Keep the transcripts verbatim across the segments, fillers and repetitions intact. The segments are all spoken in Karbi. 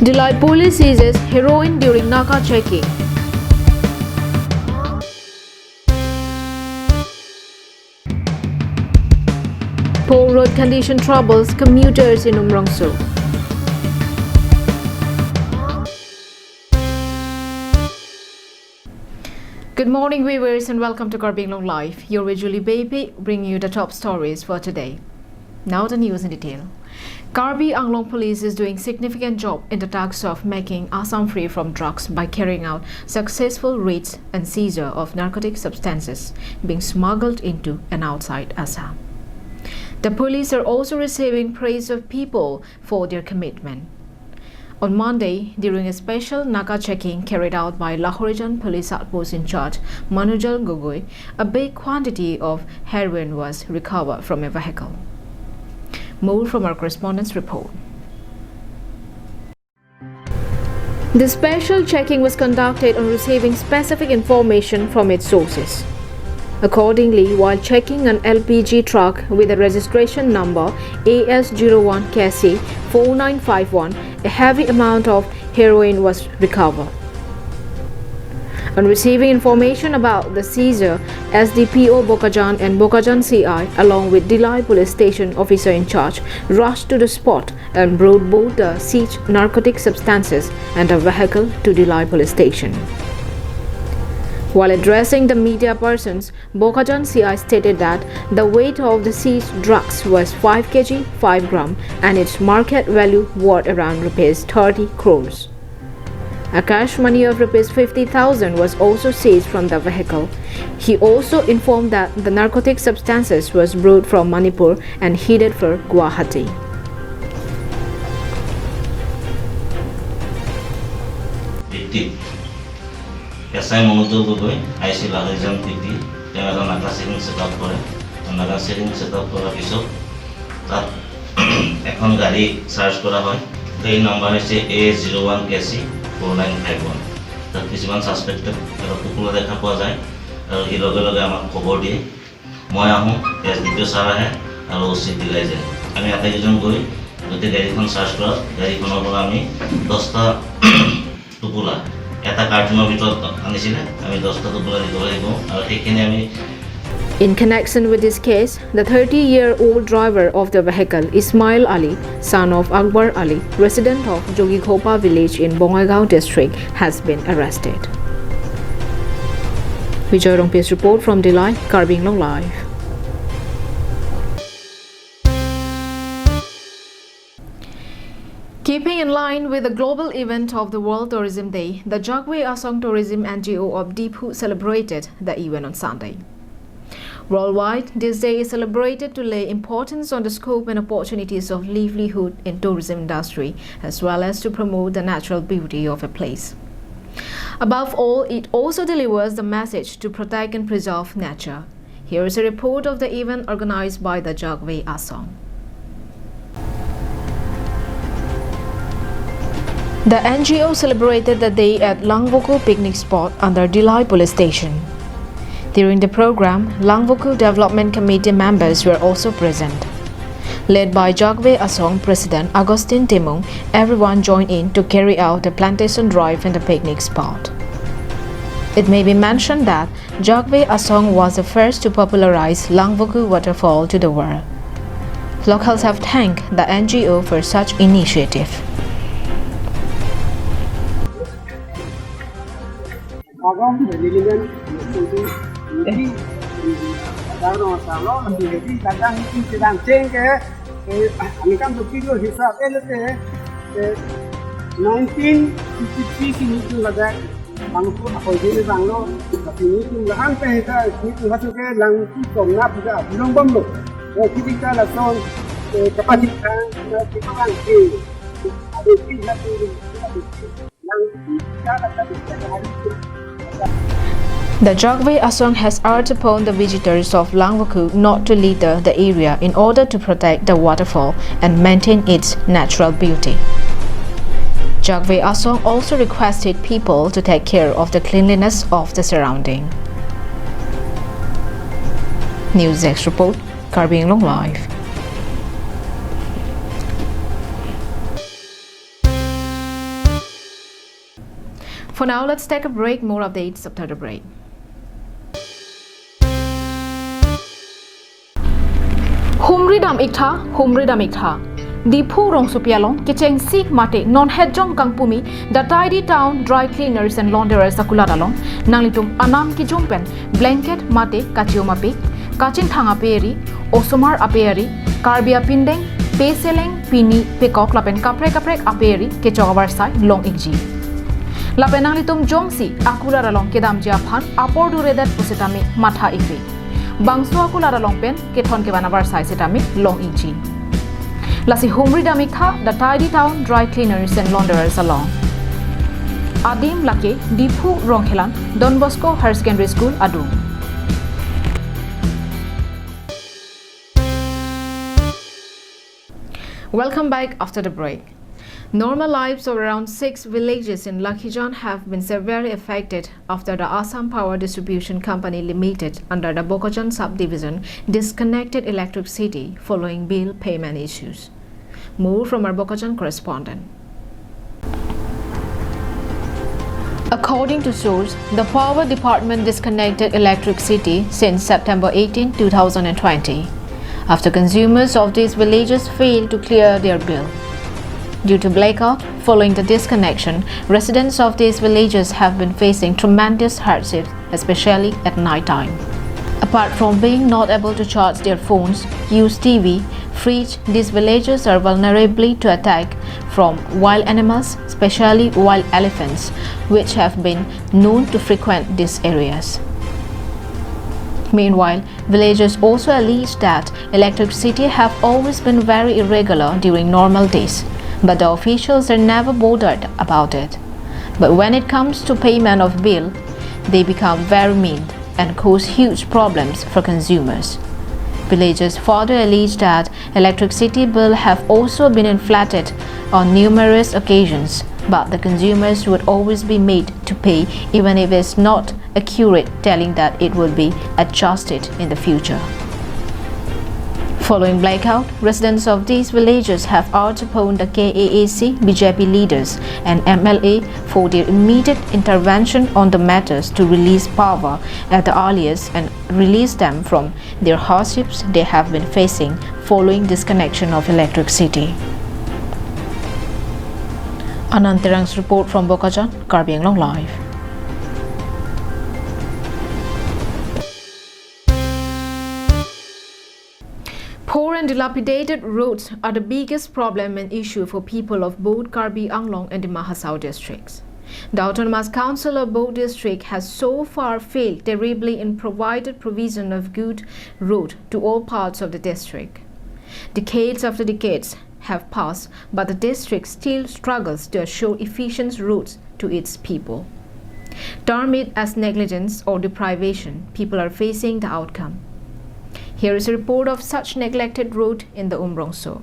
Dillai police seizes heroin during Naka checking. Poor road condition troubles commuters in Umrongso. Good morning, viewers, and welcome to Karbi Anglong Live. You're with Julie Baby, bringing you the top stories for today. Now the news in detail. Karbi Anglong Police is doing significant job in the task of making Assam free from drugs by carrying out successful raids and seizure of narcotic substances being smuggled into and outside Assam. The police are also receiving praise of people for their commitment. On Monday, during a special Naka checking carried out by Lahorijan Police Outpost in charge Manujal Gogoi, a big quantity of heroin was recovered from a vehicle. More from our correspondent's report. The special checking was conducted on receiving specific information from its sources. Accordingly, while checking an L P G truck with a registration number A S zero one K C four nine five one, a heavy amount of heroin was recovered. On receiving information about the seizure, S D P O Bokajan and Bokajan C I, along with Dillai Police Station officer in charge, rushed to the spot and brought both the seized narcotic substances and a vehicle to Dillai Police Station. While addressing the media persons, Bokajan C I stated that the weight of the seized drugs was five K G five gram and its market value worth around rupees thirty crores. A cash money of rupees fifty thousand was also seized from the vehicle. He also informed that the narcotic substances was brought from Manipur and headed for Guwahati. ভিত্তিত S I Manoj Gogoi, I C Lahorijan P P, তেওঁ এটা নাকা checking set up কৰে। আৰু নাকা checking set up কৰাৰ পিছত তাত এখন গাড়ী চাৰ্চ কৰা হয়। গাড়ীৰ নাম্বাৰ হৈছে এ জিৰ' ওৱান কে চি ফ'ৰ নাইন ফাইভ ওৱান। তাত কিছুমান ছাছপেক্টেড এটা টোপোলা দেখা পোৱা যায় আৰু সি লগে লগে আমাক খবৰ দিয়ে। মই আহোঁ, এছ ডি পি অ' ছাৰ আহে আৰু অ' চি দিলাই যায়। আমি আটাইকেইজন গৈ গোটেই গাড়ীখন চাৰ্চ কৰাত গাড়ীখনৰ পৰা আমি দহটা টোপোলা, এটা কাৰ্টুনৰ ভিতৰত আনিছিলে, আমি দহটা টোপোলা ৰিকভাৰী কৰোঁ আৰু সেইখিনি আমি In connection with this case, the thirty-year-old driver of the vehicle, Ismail Ali, son of Akbar Ali, resident of Jogikhopa village in Bongaigaon district, has been arrested. Bijoy Rongpia's report from Dillai, Karbi Anglong Live. Keeping in line with the global event of the World Tourism Day, the Jagwe Asong Tourism N G O of Diphu celebrated the event on Sunday. Worldwide, this day is celebrated to lay importance on the scope and opportunities of livelihood in tourism industry, as well as to promote the natural beauty of a place. Above all, it also delivers the message to protect and preserve nature. Here is a report of the event organized by the Jagwe Asong. The N G O celebrated the day at Langvoku picnic spot under Dillai Police Station. During the program, Langvoku Development Committee members were also present. Led by Jagwe Asong President Augustine Timung, everyone joined in to carry out the plantation drive in the picnic spot. It may be mentioned that Jagwe Asong was the first to popularize Langvoku waterfall to the world. Locals have thanked the N G O for such initiative. Agom, religion, jadi, kadang orang salah, lebih jadi kadang itu sedang ceng ke, eh, kami kan begitu hisap eh, lebih, eh, nineteen fifty-three sini itu lagi, bangku apa ini banglo, tapi ini itu lahan teh kita, ini itu masuk ke langku somna juga, belum bom lo. Oh, kita langsung, eh, kapasitas, eh, kita langku, ada kita satu, kita satu. The Jagwe Asong has urged upon the visitors of Langvoku not to litter the area in order to protect the waterfall and maintain its natural beauty. Jagwe Asong also requested people to take care of the cleanliness of the surrounding. News Desk report, Karbi Anglong Live. For now, let's take a break. More updates after the break. Humri dam iktha, humri dam iktha. Diphu rongsopi along kecheng sik mate non hetjong kangpumi the Tidy Town Dry Cleaners and Launderers akulat along nanglitum anam kijung pen blanket mate kachium apik, kachingthang aperi, osomar aperi, Karbi apindeng, peseleng, pini, pekok lapen kaprek kaprek aperi kechok avarsai long ikji. Lapen nanglitum jongsi akulat along kedamji aphan apor duredet pusitame matha ikri. Bangso akulat along pen kethon kevan avarsai sitame long ikji. Lasi humri dam iktha the Tidy Town Dry Cleaners and Launderers along. Adim lake Diphu Rongkhelan Don Bosco Higher Secondary School adung. Welcome back after the break. Normal lives of around six villages in Lakhijan have been severely affected after the Assam Power Distribution Company Limited under the Bokajan subdivision disconnected electricity following bill payment issues. More from our Bokajan correspondent. According to source, the power department disconnected electricity since September eighteen, two thousand and twenty, after consumers of these villages failed to clear their bill. Due to blackout, following the disconnection, residents of these villages have been facing tremendous hardship, especially at night time. Apart from being not able to charge their phones, use T V, fridge, these villagers are vulnerable to attack from wild animals, especially wild elephants, which have been known to frequent these areas. Meanwhile, villagers also allege that electricity have always been very irregular during normal days, but the officials are never bothered about it. But when it comes to payment of bill, they become very mean and cause huge problems for consumers. Villagers further allege that electricity bill have also been inflated on numerous occasions, but the consumers would always be made to pay even if it's not accurate, telling that it will be adjusted in the future. Following blackout, residents of these villages have urged upon the K A A C, B J P leaders and M L A for their immediate intervention on the matters to release power at the earliest and release them from their hardships they have been facing following disconnection of electricity. Anand Terang's report from Bokajan, Karbi Anglong Live. Poor and dilapidated roads are the biggest problem and issue for people of both Karbi Anglong and Dima Hasao districts. The Autonomous Council of both districts has so far failed terribly in provided provision of good road to all parts of the district. Decades after decades have passed, but the district still struggles to assure efficient roads to its people. Term it as negligence or deprivation, people are facing the outcome. Here is a report of such neglected road in the Umrongso.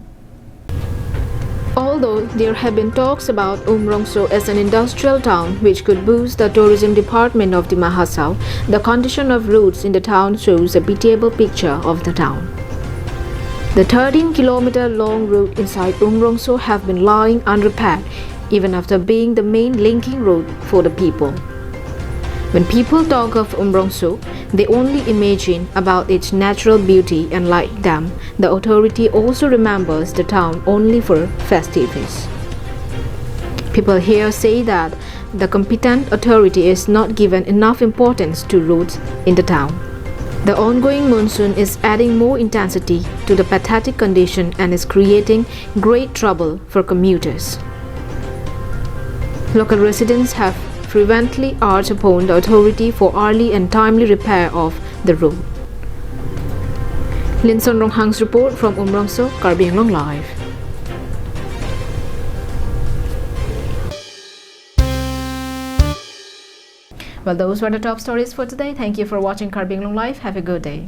Although there have been talks about Umrongso as an industrial town which could boost the tourism department of Dima Hasao, the condition of roads in the town shows a pitiable picture of the town. The thirteen kilometer long road inside Umrongso have been lying unrepaired even after being the main linking road for the people. When people talk of Umrongso, they only imagine about its natural beauty, and like them, the authority also remembers the town only for festivities. People here say that the competent authority is not given enough importance to roads in the town. The ongoing monsoon is adding more intensity to the pathetic condition and is creating great trouble for commuters. Local residents have frequently urged upon the authority for early and timely repair of the road. Linson Ronghang's report from Umrongso, Karbi Anglong Live. Well, those were the top stories for today. Thank you for watching Karbi Anglong Live. Have a good day.